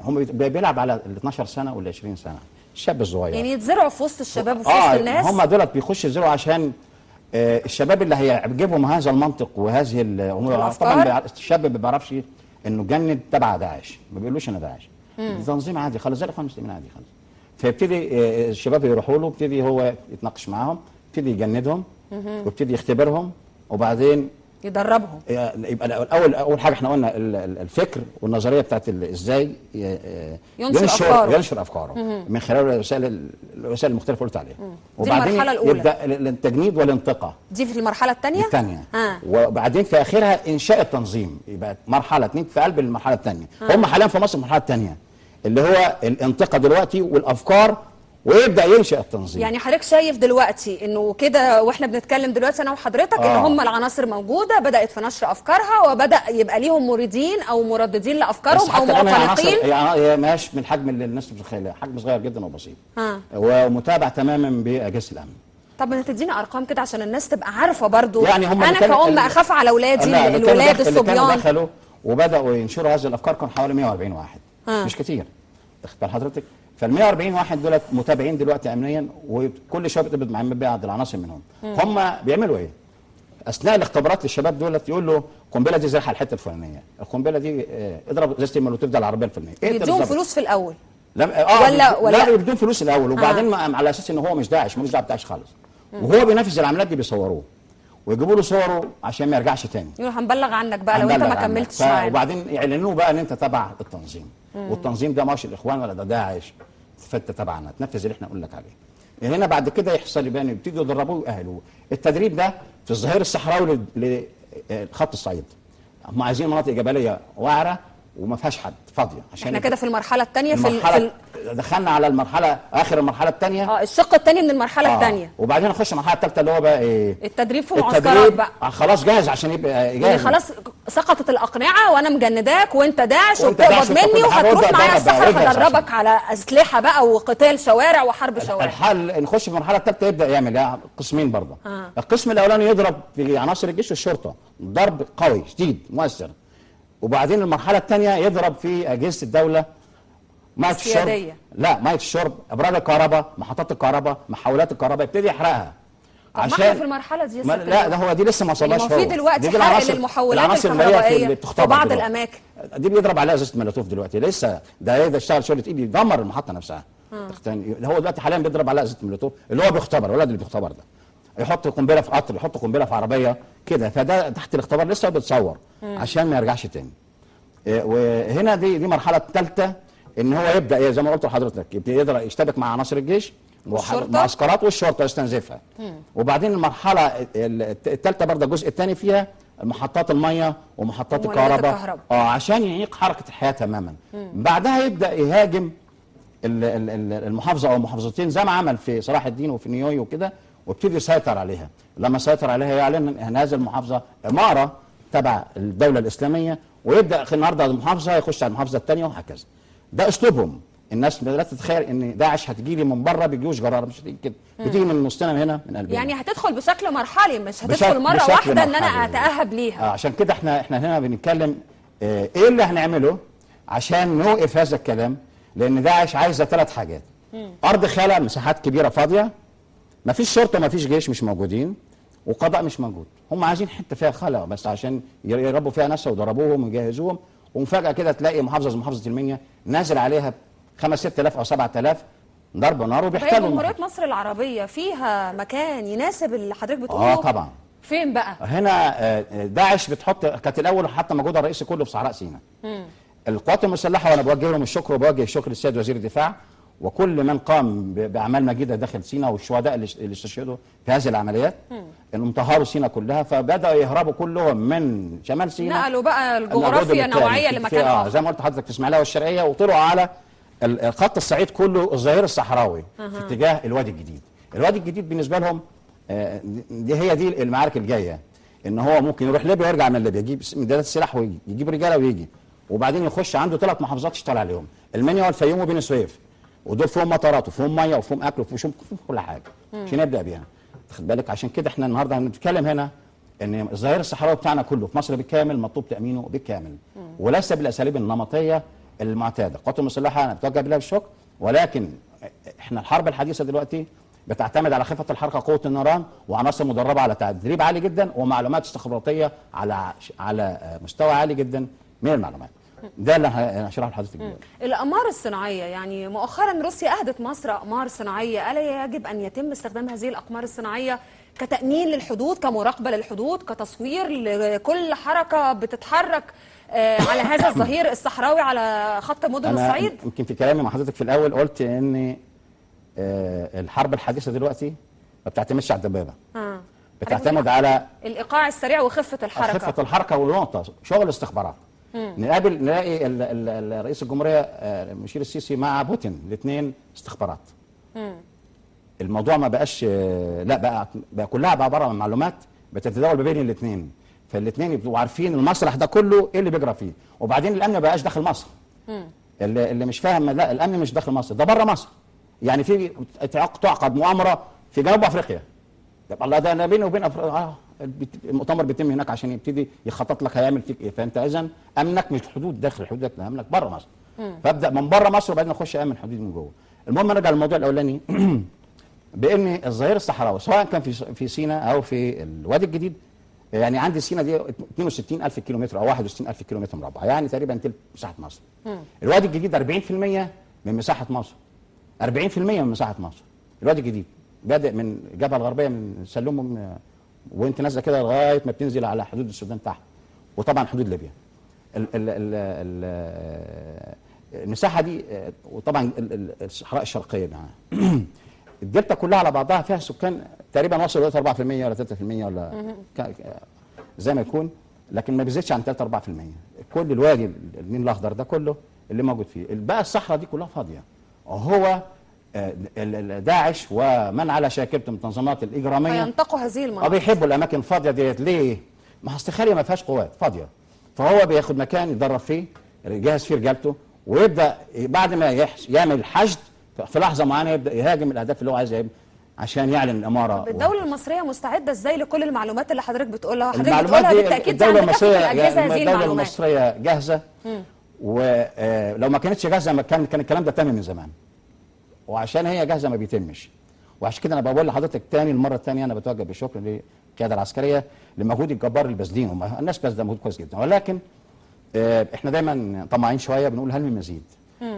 هم بيلعب على ال 12 سنة وال 20 سنة، الشاب الصغير، يعني يتزرعوا في وسط الشباب وفي وسط الناس. هم دولت بيخشوا يزرعوا عشان الشباب اللي هيعجبهم هذا المنطق وهذه الامور. طبعا الشاب ما بيعرفش انه جند تبع داعش، ما بيقولوش انا داعش، تنظيم عادي خالص زي الاخوان المسلمين عادي خالص. فيبتدي الشباب يروحوا له، يبتدي هو يتناقش معاهم، يبتدي يجندهم ويبتدي يختبرهم وبعدين يدربهم. يبقى الاول اول حاجة احنا قلنا الفكر والنظريه بتاعت ازاي ينشر افكاره من خلال الوسائل المختلفة اللي قلت عليها. وبعدين المرحلة الاولى يبدا التجنيد والانتقاء، دي في المرحلة الثانية. وبعدين في اخرها انشاء التنظيم، يبقى مرحلة 2 في قلب المرحلة الثانية. هم حاليا في مصر المرحلة الثانية اللي هو الانتقاء دلوقتي والافكار، ويبدا ينشئ التنظيم. يعني حضرتك شايف دلوقتي انه كده واحنا بنتكلم دلوقتي انا وحضرتك ان هم العناصر موجودة، بدات في نشر افكارها وبدا يبقى ليهم مريدين او مرددين لافكارهم او معتنقين. هي ماهيش من الحجم اللي الناس بتتخيلها، حجم صغير جدا وبسيط ومتابع تماما باجهزه الامن. طب ما تدينا ارقام كده عشان الناس تبقى عارفه برضو. يعني هم انا كأم اخاف على اولادي، الولاد الصبيان دخلوا وبداوا ينشروا هذه الافكار كان حوالي 140 واحد. مش كتير، واخد بال حضرتك؟ فال 140 واحد دولت متابعين دلوقتي امنيا، وكل شوية بتقبض مع بعض العناصر منهم. هم بيعملوا ايه؟ اثناء الاختبارات للشباب دولت يقول له القنبلة دي زرعها الحتة الفلانية، القنبلة دي اضرب ازازة المولوتوف ده العربية الفلانية. بيديهم فلوس في الاول؟ لا ولا بدون فلوس الاول، وبعدين على اساس ان هو مش داعش، ملوش دعوه بداعش خالص. وهو بينفذ العمليات دي بيصوروه ويجيبوا له صوره عشان ما يرجعش تاني، يقولوا هنبلغ عنك بقى لو انت ما كملتش معانا. وبعدين يعلنوا بقى ان انت تبع التنظيم، والتنظيم ده مش الاخوان ولا ده داعش، فانت تبعنا تنفذ اللي احنا نقول لك عليه. هنا بعد كده يحصل يبان يبتدوا يدربوه ويأهلوه. التدريب ده في الظهير الصحراوي لخط الصعيد، هم عايزين مناطق جبلية وعره وما فيهاش حد، فاضية. عشان احنا كده في المرحلة الثانية، دخلنا على المرحلة اخر المرحلة الثانية، الشق الثاني من المرحلة الثانية. وبعدين نخش المرحلة الثالثة اللي هو بقى ايه؟ التدريب في معسكرات بقى. خلاص جاهز عشان يبقى جاهز، يعني خلاص سقطت الاقنعة وانا مجنداك وانت داعش وبتقبض مني وهتروح معايا الصحراء هدربك على اسلحة بقى وقتال شوارع وحرب شوارع. الحل نخش في المرحلة الثالثة، يبدا يعمل قسمين برضه. القسم الاولاني يضرب في عناصر الجيش والشرطة ضرب قوي شديد مؤثر، وبعدين المرحلة الثانية يضرب في اجهزة الدولة، مية الشرب، لا مية الشرب، ابراج الكهرباء، محطات الكهرباء، محولات الكهرباء، يبتدي يحرقها عشان ما احنا في المرحلة دي لا ده هو دي لسه ما وصلهاش. يعني في دلوقتي حرق للمحولات الكهربائية في بعض الاماكن دي بيضرب عليها ازازة مولوتوف دلوقتي لسه، ده اشتغل شغل تقيل بيدمر المحطة نفسها. هو دلوقتي حاليا بيضرب عليها ازازة مولوتوف اللي هو بيختبر، الولد اللي بيختبر ده يحط قنبلة في قطر، يحط قنبلة في عربية كده، فده تحت الاختبار لسه بيتصور عشان ما يرجعش تاني. وهنا دي مرحلة الثالثة، ان هو يبدا زي ما قلت لحضرتك يبدا يقدر يشتبك مع عناصر الجيش والمعسكرات والشرطة يستنزفها. وبعدين المرحلة الثالثة برضه الجزء الثاني فيها محطات المية ومحطات الكهرباء عشان يعيق حركة الحياة تماما. بعدها يبدا يهاجم المحافظة او المحافظتين زي ما عمل في صلاح الدين وفي نيوي وكده، وابتدي يسيطر عليها. لما سيطر عليها يعلن ان هذه المحافظة اماره تبع الدولة الاسلامية، ويبدا النهارده المحافظة يخش على المحافظة الثانية وهكذا. ده اسلوبهم. الناس لا تتخيل ان داعش هتجي لي من بره بجيوش جرار، مش هتيجي كده، بتيجي من وسطنا هنا من قلبنا. يعني هتدخل بشكل مرحلي، مش هتدخل مرة واحدة ان انا اتاهب ليها. عشان كده احنا هنا بنتكلم ايه اللي هنعمله عشان نوقف هذا الكلام، لان داعش عايزه 3 حاجات: ارض خالية، مساحات كبيرة فاضية، مفيش شرطه، مفيش جيش مش موجودين، وقضاء مش موجود. هم عايزين حتة فيها خلا بس عشان يربوا فيها ناس ويضربوهم ويجهزوهم. ومفاجاه كده تلاقي محافظة زي محافظة المنيا نازل عليها 5 6000 او 7000 ضرب نار وبيحتلوا. جمهورية مصر العربية فيها مكان يناسب اللي حضرتك بتقوله؟ طبعا. فين بقى؟ هنا داعش بتحط، كانت الاول حتى مجهودها الرئيسي كله في صحراء سيناء. القوات المسلحة، وانا بوجه لهم الشكر وبوجه الشكر للسيد وزير الدفاع وكل من قام باعمال مجيده داخل سيناء والشهداء اللي استشهدوا في هذه العمليات، انهم طهروا سيناء كلها، فبداوا يهربوا كلهم من شمال سيناء، نقلوا بقى الجغرافيا نوعية لمكان اخر زي ما قلت لحضرتك في اسماعيليه والشرقية، وطلعوا على الخط الصعيد كله، الظهير الصحراوي في اتجاه الوادي الجديد. الوادي الجديد بالنسبة لهم دي هي دي المعارك الجاية، ان هو ممكن يروح ليبيا ويرجع من ليبيا، يجيب مدادات السلاح ويجيب رجاله ويجي، وبعدين يخش عنده 3 محافظات يشتغل عليهم، المنيا والفيوم وبني سويف، ودول فيهم مطارات وفيهم مية وفيهم اكل وفيهم كل حاجة عشان نبدا بيها. تاخد بالك؟ عشان كده احنا النهارده هنتكلم هنا ان الظهير الصحراوي بتاعنا كله في مصر بالكامل مطلوب تامينه بالكامل، وليس بالاساليب النمطية المعتادة. القوات المسلحة انا بتوجه لها بالشكر، ولكن احنا الحرب الحديثة دلوقتي بتعتمد على خفه الحركة، قوة النيران، وعناصر مدربه على تدريب عالي جدا، ومعلومات استخباراتية على مستوى عالي جدا من المعلومات. ده اللي هشرحه لحضرتك دلوقتي. الاقمار الصناعية، يعني مؤخرا روسيا اهدت مصر اقمار صناعية، الا يجب ان يتم استخدام هذه الاقمار الصناعية كتامين للحدود، كمراقبه للحدود، كتصوير لكل حركة بتتحرك على هذا الظهير الصحراوي على خط مدن الصعيد؟ يمكن في كلامي مع حضرتك في الاول قلت ان الحرب الحديثة دلوقتي ما بتعتمدش على الدبابة، بتعتمد على الايقاع السريع وخفه الحركة، خفه الحركة والنقطة، شغل استخبارات. نقابل نلاقي رئيس الجمهورية المشير السيسي مع بوتين، الاثنين استخبارات. الموضوع ما بقاش، لا بقى كلها بقى عبارة عن معلومات بتتداول ما بين الاثنين، فالاثنين يبقوا عارفين المسرح ده كله ايه اللي بيجرى فيه. وبعدين الامن ما بقاش داخل مصر. اللي مش فاهم، لا الامن مش داخل مصر، ده بره مصر. يعني في تعقد مؤامرة في جنوب افريقيا، طب الله ده انا بيني وبين افريقيا، المؤتمر بيتم هناك عشان يبتدي يخطط لك هيعمل فيك ايه. فانت اذا امنك مش حدود داخل حدودك، لا امنك بره مصر. فابدا من بره مصر وبعدين اخش امن حدود من جوه. المهم نرجع للموضوع الاولاني بان الظهير الصحراوي سواء كان في سيناء او في الوادي الجديد، يعني عندي سيناء دي 62000 كيلو متر او 61000 كيلو متر مربع، يعني تقريبا تلت مساحة مصر. الوادي الجديد 40% من مساحة مصر، 40% من مساحة مصر. الوادي الجديد بادئ من الجبهة الغربية من سلوم وانت نازله كده لغاية ما بتنزل على حدود السودان تحت، وطبعا حدود ليبيا. المساحة دي، وطبعا الصحراء الشرقية معاها. الدلتا كلها على بعضها فيها سكان تقريبا وصلوا دلوقتي 4% ولا 3% ولا زي ما يكون، لكن ما بيزيدش عن 3 4%. كل الوادي النيل الاخضر ده كله اللي موجود فيه، بقى الصحراء دي كلها فاضية. هو داعش ومن على شاكلته من التنظيمات الاجرامية هينتقوا هذه المناطق، بيحبوا الاماكن الفاضيه ديت. ليه؟ ما اصل ما فيهاش قوات، فاضية، فهو بياخد مكان يتدرب فيه، يجهز فيه رجالته، ويبدا بعد ما يعمل حشد في لحظة معينة يبدا يهاجم الاهداف اللي هو عايز يهاجم عشان يعلن الامارة. طب الدولة المصرية مستعدة ازاي لكل المعلومات اللي حضرتك بتقولها؟ حضرتك بتقولها بالتاكيد الدولة المصرية، الدولة المصرية جاهزة، ولو ما كانتش جاهزة كان الكلام ده تم من زمان، وعشان هي جاهزة ما بيتمش. وعشان كده انا بقول لحضرتك تاني المرة الثانية، انا بتوجه بالشكر للقياده العسكرية لمجهود الجبار اللي باذلينه، الناس باذله مجهود كويس جدا، ولكن احنا دايما طماعين شوية، بنقول هل من مزيد.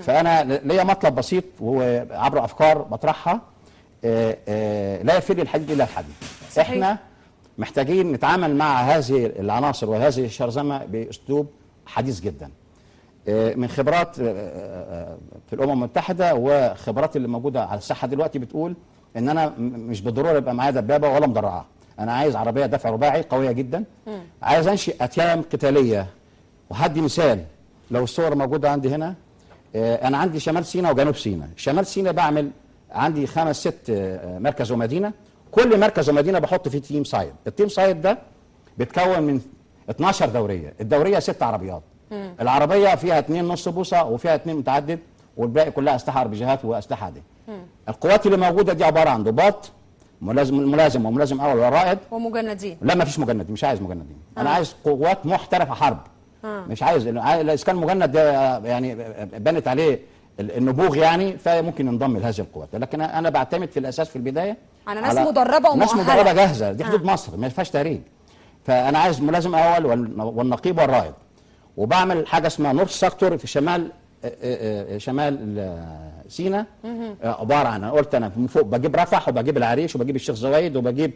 فانا ليا مطلب بسيط وهو عبر افكار بطرحها، لا يفل الحديد الا الحديد. صحيح. احنا محتاجين نتعامل مع هذه العناصر وهذه الشرذمه باسلوب حديث جدا، من خبرات في الامم المتحدة وخبرات اللي موجودة على الساحة دلوقتي بتقول ان انا مش بالضرورة يبقى معايا دبابة ولا مدرعه، انا عايز عربية دفع رباعي قوية جدا، عايز انشئ اتيام قتالية. وهدي مثال لو الصور موجودة عندي هنا، انا عندي شمال سيناء وجنوب سيناء. شمال سيناء بعمل عندي 5 6 مركز ومدينة، كل مركز ومدينة بحط فيه team صيد. ال team صيد ده بيتكون من 12 دورية، الدورية 6 عربيات. العربية فيها 2.5 بوصه وفيها 2 متعدد، والباقي كلها اسلحة اربيجيهات واسلحه عادية. القوات اللي موجودة دي عبارة عن ضباط، ملازم وملازم اول ورائد ومجندين. لا، ما فيش مجندين، مش عايز مجندين. انا عايز قوات محترفه حرب. مش عايز اذا كان مجند ده يعني بنت عليه النبوغ يعني، فممكن ينضم لهذه القوات، لكن انا بعتمد في الاساس في البداية على ناس مدربه ومؤهله، ناس مدربه جاهزة، دي حدود مصر ما فيهاش تهريج. فانا عايز ملازم اول والنقيب والرائد، وبعمل حاجة اسمها north sector في شمال شمال سيناء، عبارة عن انا قلت انا من فوق بجيب رفح وبجيب العريش وبجيب الشيخ زويد وبجيب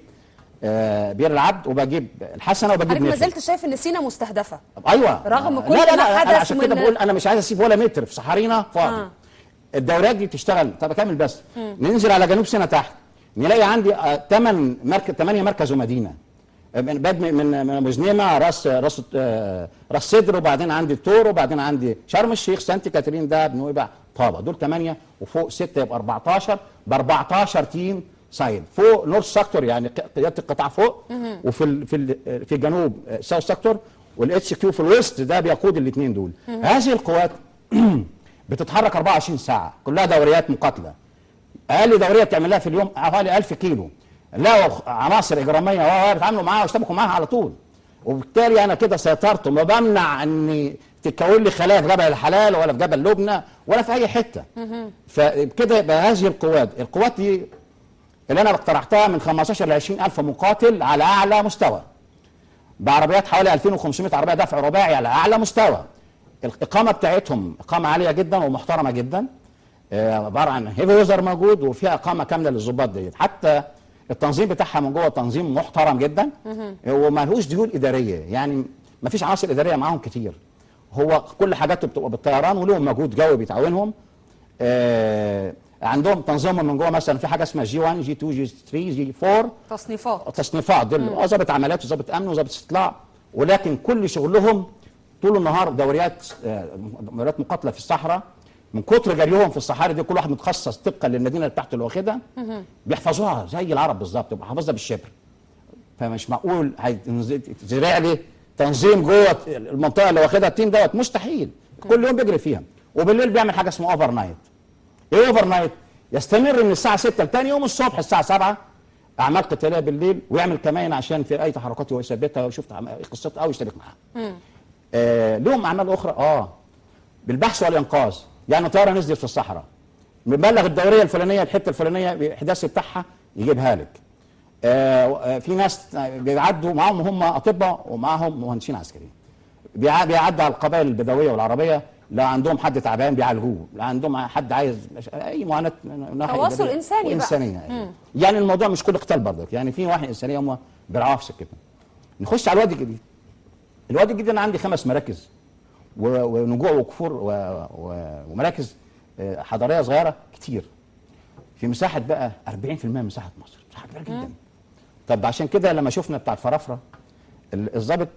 بير العبد وبجيب الحسنة وبجيب. ما زلت شايف ان سينا مستهدفه؟ ايوه، رغم كل لا لا ما حدث. انا عشان كده بقول انا مش عايز اسيب ولا متر في صحارينا فاضي. الدوريات دي بتشتغل. طب اكمل بس. ننزل على جنوب سينا تحت، نلاقي عندي 8 مركز ومدينة، باب من مزنيمه، راس راس راس صدر، وبعدين عندي الطور، وبعدين عندي شرم الشيخ، سانت كاترين، دهب، نويبع، طابة. دول 8 وفوق 6 يبقى 14، ب 14 team صيد. فوق north sector يعني قيادة القطاع فوق، وفي في في الجنوب south sector، وال HQ في الوسط ده بيقود الاثنين دول. هذه القوات بتتحرك 24 ساعة، كلها دوريات مقاتله. اقل دورية بتعملها في اليوم حوالي 1000 كيلو. لا عناصر اجراميه بيتعاملوا معاها واشتبكوا معاها على طول، وبالتالي انا كده سيطرت وما بمنع ان تتكون لي خلايا في جبل الحلال ولا في جبل لبنى ولا في اي حتة. فكده يبقى هذه القوات دي اللي انا اقترحتها من 15 ل 20 الف مقاتل على اعلى مستوى، بعربيات حوالي 2500 عربية دفع رباعي على اعلى مستوى. الاقامة بتاعتهم اقامه عالية جدا ومحترمه جدا، عبارة عن heavy user موجود وفيها اقامه كاملة للظباط ديت. حتى التنظيم بتاعها من جوه تنظيم محترم جدا، ومالهوش ديون ادارية، يعني ما فيش عناصر ادارية معاهم كتير. هو كل حاجاته بتبقى بالطيران، ولهم مجهود جوي بيتعاونهم. عندهم تنظيم من جوه، مثلا في حاجة اسمها G 1 G 2 G 3 G 4، تصنيفات دول ظابط عمليات وظابط امن وظابط استطلاع، ولكن كل شغلهم طول النهار دوريات مقاتله في الصحراء. من كتر جريهم في الصحاري دي كل واحد متخصص طبقا للمدينة اللي بتاعته اللي واخدها، بيحفظوها زي العرب بالظبط، يبقى حافظها بالشبر. فمش معقول هيتزرع لي تنظيم جوه المنطقة اللي واخدها ال team دوت، مستحيل. كل يوم بيجري فيها، وبالليل بيعمل حاجة اسمها overnight. ايه overnight؟ يستمر من الساعة 6 لتاني يوم الصبح الساعة 7 اعمال قتالية بالليل، ويعمل كمائن عشان في اي تحركات هو يثبتها ويشوف قصتها او يشترك معاها. لهم اعمال اخرى بالبحث والانقاذ. يعني طيارة نزلت في الصحراء، مبلغ الدورية الفلانية الحتة الفلانية باحداث بتاعها يجيبها لك. في ناس بيعدوا معاهم، هم اطباء ومعاهم مهندسين عسكريين، بيعدوا على القبائل البدوية والعربية، لا عندهم حد تعبان بيعالجوه، لا عندهم حد عايز اي معاناة، تواصل انساني بقى، انسانيه يعني. يعني الموضوع مش كل قتال برضك، يعني في واحد انسانيه هم بيرعوها في سكتنا. نخش على الوادي الجديد. الوادي الجديد انا عندي 5 مراكز ونجوع وكفور ومراكز حضارية صغيرة كتير في مساحة بقى 40% من مساحة مصر، مساحة كبيرة جدا. طب عشان كده لما شفنا بتاع الفرافره الظابط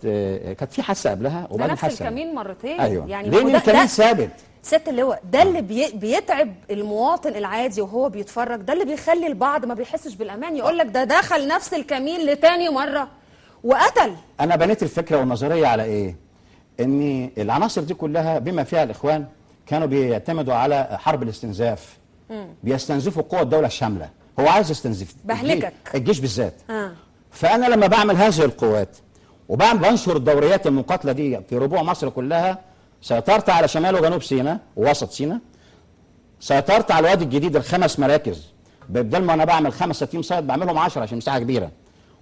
كانت في حادثه قبلها وبعد نفس الكمين مرتين. ايوه يعني ليه الكمين ثابت؟ سيادة اللواء ده اللي بيتعب المواطن العادي وهو بيتفرج، ده اللي بيخلي البعض ما بيحسش بالامان، يقول لك ده دخل نفس الكمين لتاني مرة وقتل. انا بنيت الفكرة والنظريه على ايه؟ ان العناصر دي كلها بما فيها الاخوان كانوا بيعتمدوا على حرب الاستنزاف. بيستنزفوا قوى الدولة الشاملة، هو عايز يستنزف بهلكك الجيش بالذات. فانا لما بعمل هذه القوات وبعمل بنشر الدوريات المقاتلة دي في ربوع مصر كلها، سيطرت على شمال وجنوب سيناء ووسط سيناء، سيطرت على الوادي الجديد ال5 مراكز، بدل ما انا بعمل 5 team site بعملهم 10 عشان مساحة كبيرة.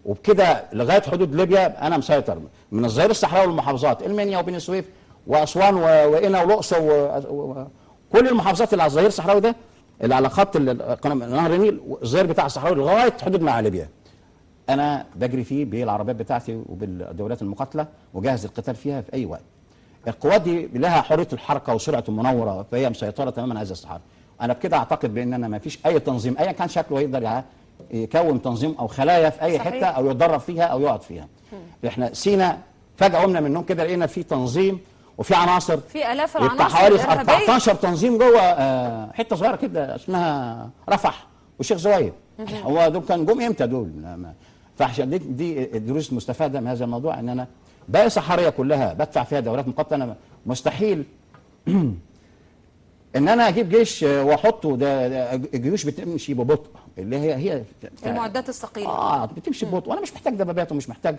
وبكده لغاية حدود ليبيا انا مسيطر من الظهير الصحراوي والمحافظات، المنيا وبني سويف واسوان وقنا والاقصر وكل المحافظات اللي على الظهير الصحراوي ده اللي على خط نهر النيل، الظهير بتاع الصحراوي لغاية حدود مع ليبيا. انا بجري فيه بالعربيات بتاعتي وبالدولات المقاتلة وجاهز للقتال فيها في اي وقت. القوات دي لها حرية الحركة وسرعة المناوره، فهي مسيطرة تماما على هذا الصحراء. انا بكده اعتقد بان انا ما فيش اي تنظيم ايا كان شكله يقدر يكون تنظيم او خلايا في اي حتة او يتدرب فيها او يقعد فيها. احنا سينا فجاة قمنا من النوم كده لقينا في تنظيم وفي عناصر، في الاف العناصر، حوالي 14 تنظيم جوه حتة صغيرة كده اسمها رفح والشيخ زويد. هو دول كان جم امتى دول؟ فعشان دي الدروس المستفادة من هذا الموضوع، ان انا باقي صحاريه كلها بدفع فيها دورات مقاتله. انا مستحيل ان انا اجيب جيش واحطه، ده الجيوش بتمشي ببطء اللي هي المعدات الثقيلة بتمشي ببطء، وانا مش محتاج دبابات ومش محتاج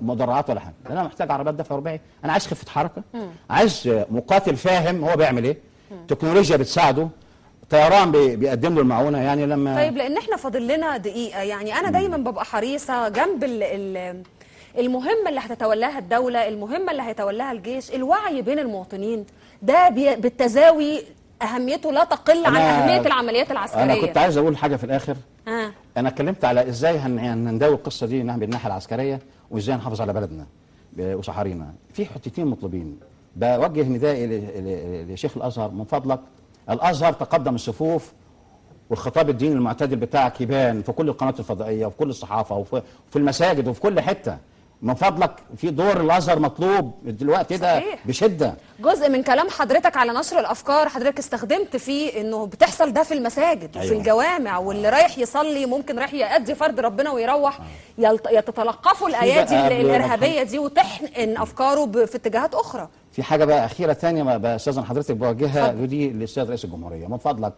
مدرعات ولا حاجة، انا محتاج عربيات دفع رباعي، انا عايز خفه حركة، عايز مقاتل فاهم هو بيعمل ايه، تكنولوجيا بتساعده، طيران بيقدم له المعونة. يعني لما طيب لان احنا فاضل لنا دقيقة، يعني انا دايما ببقى حريصة جنب المهمة اللي هتتولاها الدولة، المهمة اللي هيتولاها الجيش، الوعي بين المواطنين ده بالتزاوي اهميته لا تقل عن اهمية العمليات العسكرية. انا كنت عايز اقول حاجة في الاخر. انا اتكلمت على ازاي هنداوي القصة دي بالناحيه العسكرية، وازاي نحافظ على بلدنا وصحارينا. في حتتين مطلوبين. بوجه ندائي لشيخ الازهر، من فضلك الازهر تقدم الصفوف والخطاب الديني المعتدل بتاعك يبان في كل القنوات الفضائية وفي كل الصحافة وفي المساجد وفي كل حتة. من فضلك في دور الازهر مطلوب دلوقتي ده بشده. جزء من كلام حضرتك على نشر الافكار حضرتك استخدمت فيه انه بتحصل ده في المساجد وفي الجوامع، واللي رايح يصلي ممكن رايح يأدي فرض ربنا ويروح يتتلقفوا الايادي الارهابية دي وتحقن افكاره في اتجاهات اخرى. في حاجة بقى اخيرة ثانية بستاذن حضرتك بوجهها ودي للسيد رئيس الجمهورية، من فضلك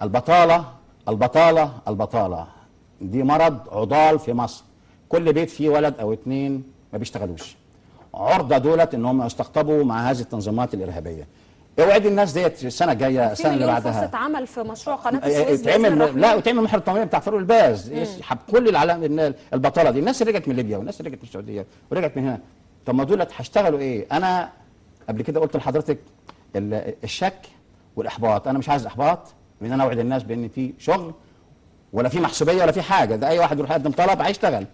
البطالة البطالة البطالة دي مرض عضال في مصر. كل بيت فيه ولد او اتنين ما بيشتغلوش، عرضه دولت ان هم يستقطبوا مع هذه التنظيمات الارهابية. اوعدي الناس ديت السنة الجاية السنة اللي بعدها فرصة عمل في مشروع قناة السويس اتعمل، لا وتعمل محور التنمية بتاع فاروق الباز يسحب كل العالم البطالة دي، الناس اللي رجعت من ليبيا والناس اللي رجعت من السعودية ورجعت من هنا. طب ما دولت هيشتغلوا ايه؟ انا قبل كده قلت لحضرتك الشك والاحباط، انا مش عايز احباط ان انا اوعد الناس بان في شغل ولا في محسوبيه ولا في حاجة، ده اي واحد يروح يقدم طلب هيشتغل.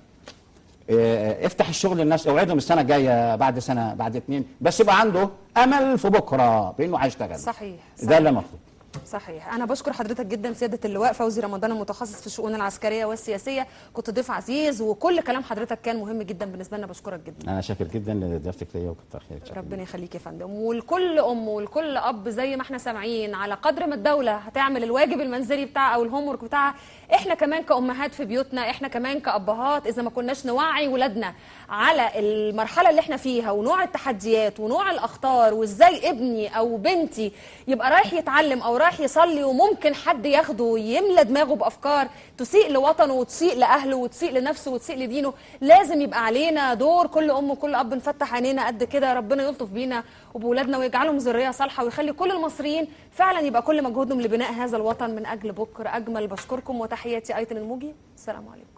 افتح الشغل للناس، اوعدهم السنة الجاية بعد سنة بعد اتنين، بس يبقى عنده امل في بكره بانه هيشتغل. صحيح، ده اللي مطلوب. صحيح. انا بشكر حضرتك جدا سيادة اللواء فوزي رمضان المتخصص في الشؤون العسكرية والسياسية، كنت ضيف عزيز وكل كلام حضرتك كان مهم جدا بالنسبة لنا، بشكرك جدا. انا شاكر جدا لضيافتك ليا وكتر خيرك. ربنا يخليك يا فندم. ولكل ام ولكل اب زي ما احنا سامعين، على قدر ما الدولة هتعمل الواجب المنزلي بتاعها او ال homework بتاعها، احنا كمان كامهات في بيوتنا، احنا كمان كابهات، اذا ما كناش نوعي ولادنا على المرحلة اللي احنا فيها ونوع التحديات ونوع الاخطار وازاي ابني او بنتي يبقى رايح يتعلم او رايح يصلي وممكن حد ياخده ويملى دماغه بافكار تسيء لوطنه وتسيء لاهله وتسيء لنفسه وتسيء لدينه، لازم يبقى علينا دور كل ام وكل اب نفتح عينينا قد كده. ربنا يلطف بينا وبولادنا ويجعلهم ذرية صالحه ويخلي كل المصريين فعلا يبقى كل مجهودهم لبناء هذا الوطن من اجل بكره اجمل. بشكركم وتحياتي ايتن الموجي، السلام عليكم.